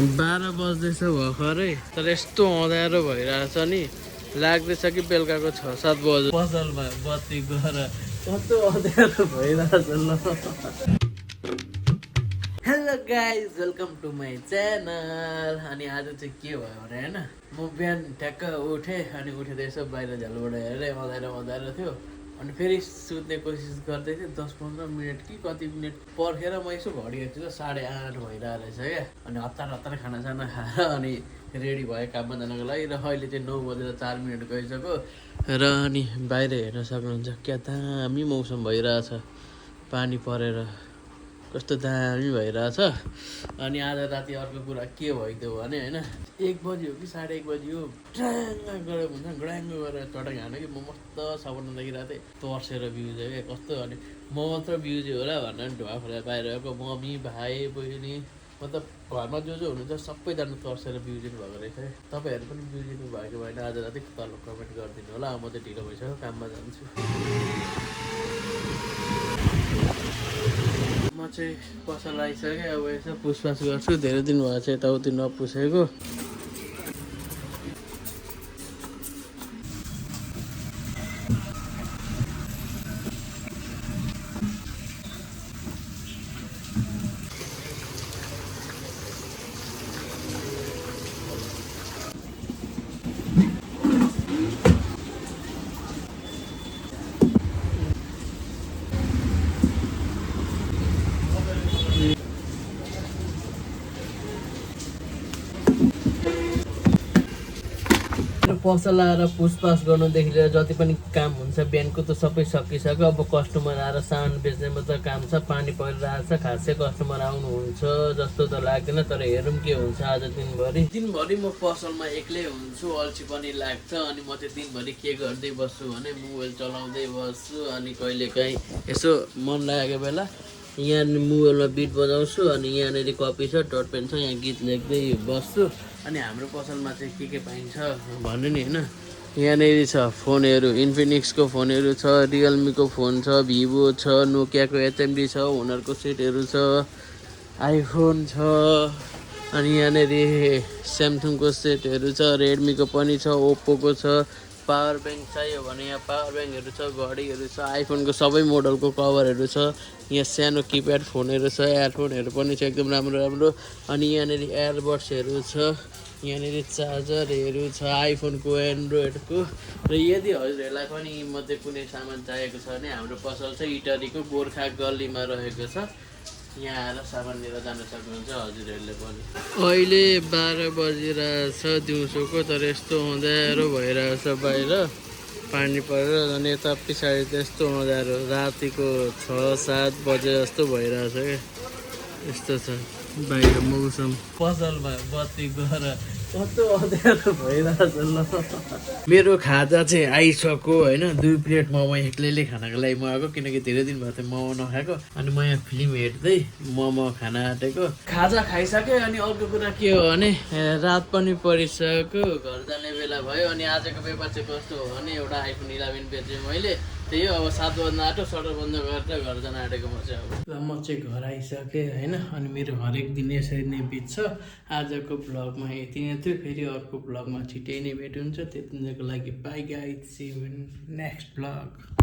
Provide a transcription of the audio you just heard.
12 बज्दैछ भर्खरै तर यस्तो अँध्यारो भइरहेछ नि लाग्दैछ कि बेलुकाको 6-7 बजे पसलमा बत्ती गएर कस्तो अँध्यारो भइरहेछ ल। Hello guys welcome to my channel. अनि आज चाहिँ के भयो भने होइन म बिहान ठ्याक्क उठेँ अनि उठेर यसो बाहिर झ्यालबाट हेरेँ अँध्यारो थियो अनि फेरि सुत्ने कोसिस गर्दै थिएँ 10-15 मिनट कि कति मिनट पर्खेर म यसो घडी हेर्छु त 8:30 भइरहेको रहेछ क्या। अनि हतार खानासाना खाएर अनि रेडी भयो काममा जानको लागि र अहिले चाहिँ 9 बजेर 4 मिनट गइसक्यो र अनि बाहिर हेर्न सक्नुहुन्छ क्या दामी मौसम भइरहेछ पानी परेर कस्तो दामी भइरहेछ। अनि आज राति अर्को कुरा के भइदियो भने होइन 1 बजी हो कि 1:30 बजी हो ड्राङ्ग गरेर हुन्छ ग्राङ्ग गरेर चटक हाने कि म मस्त सपना देखिरहेको थिएँ तर्सेर बिउजे क्या कस्तो। अनि म मात्र बिउजे होला भनेर ढुवा खोलेर बाहिर गएको मम्मी भाइ बहिनी मतलब घरमा जो हुनुहुन्छ सबैजना तर्सेर बिउजिनु भएको रहेछ। तपाईँहरू पनि बिउजिनु भएको भएन आज राति तल कमेन्ट गरिदिनु होला। म चाहिँ ढिलो भइसक्यो काममा जान्छु। म चाहिँ पसल आइसकेँ अब यसो पुसपास गर्छु धेरै दिन भएको छ यताउति नपुसेको। पसल आएर पुसपास गर्नुदेखि लिएर जति पनि काम हुन्छ बिहानको त सबै सकिसक्यो। अब कस्टमर आएर सामान बेच्ने मात्र काम छ। पानी परिरहेको छ खासै कस्टमर आउनुहुन्छ जस्तो त लाग्दैन तर हेरौँ के हुन्छ आज दिनभरि म पसलमा एक्लै हुन्छु अल्छी पनि लाग्छ। अनि म चाहिँ दिनभरि के गर्दै बस्छु भने मोबाइल चलाउँदै बस्छु अनि कहिलेकाहीँ यसो मन लागेको बेला यहाँ मोबाइलमा बिट बजाउँछु अनि यहाँनिर कपी छ डट पेन छ यहाँ गीत लेख्दै बस्छु। अनि हाम्रो पसलमा चाहिँ के पाइन्छ भन्नु नि होइन यहाँनिर छ फोनहरू इन्फिनिक्सको फोनहरू छ रियलमीको फोन छ भिभो छ नोकियाको एचएमडी छ हुनरको सेटहरू छ आइफोन छ अनि यहाँनिर स्यामसङको सेटहरू छ रेडमीको पनि छ ओप्पोको छ। पावर ब्याङ्क चाहियो भने यहाँ पावर ब्याङ्कहरू छ घडीहरू छ आइफोनको सबै मोडलको कभरहरू छ। यहाँ सानो किप्याड फोनहरू छ एयरफोनहरू पनि छ एकदम राम्रो। अनि यहाँनिर एयरबड्सहरू छ यहाँनिर चार्जरहरू छ आइफोनको एन्ड्रोइडको। र यदि हजुरहरूलाई पनि मध्ये कुनै सामान चाहिएको छ भने हाम्रो पसल चाहिँ इटरीको गोर्खा गल्लीमा रहेको छ। यहाँ आएर सामान लिएर जान सक्नुहुन्छ हजुरहरूले पनि। अहिले 12 बजिरहेछ दिउँसोको तर यस्तो अँध्यारो भइरहेछ बाहिर पानी परेर अनि यता पछाडि त्यस्तो अँध्यारो रातिको 6-7 बजे जस्तो भइरहेछ क्या यस्तो छ बाहिर मौसम। पसलमा बत्ती गएर कस्तो अँध्यारो भइरहेछ ल। मेरो खाजा चाहिँ आइसक्यो होइन 2 प्लेट मोमो एक्लैले खानको लागि म आएको किनकि धेरै दिन भयो थियो मोमो नखाएको। अनि म यहाँ फिल्म हेर्दै मोमो खान आँटेको खाजा खाइसकेँ। अनि अर्को कुरा के हो भने रात पनि परिसक्यो घर जाने बेला भयो। अनि आजको पेपर चाहिँ कस्तो हो भने एउटा आइफोन 11 बेचेँ मैले त्यही हो। अब 7 बज्न आँट्यो सटर बन्द गरेर घर जान आँटेको म चाहिँ अब म चाहिँ घर आइसकेँ होइन। अनि मेरो हरेक दिन यसरी नै बित्छ। आजको भ्लगमा यति नै थियो फेरि अर्को भ्लगमा छिट्टै नै भेट हुन्छ त्यतिन्जेलको लागि bye guys see you in next vlog.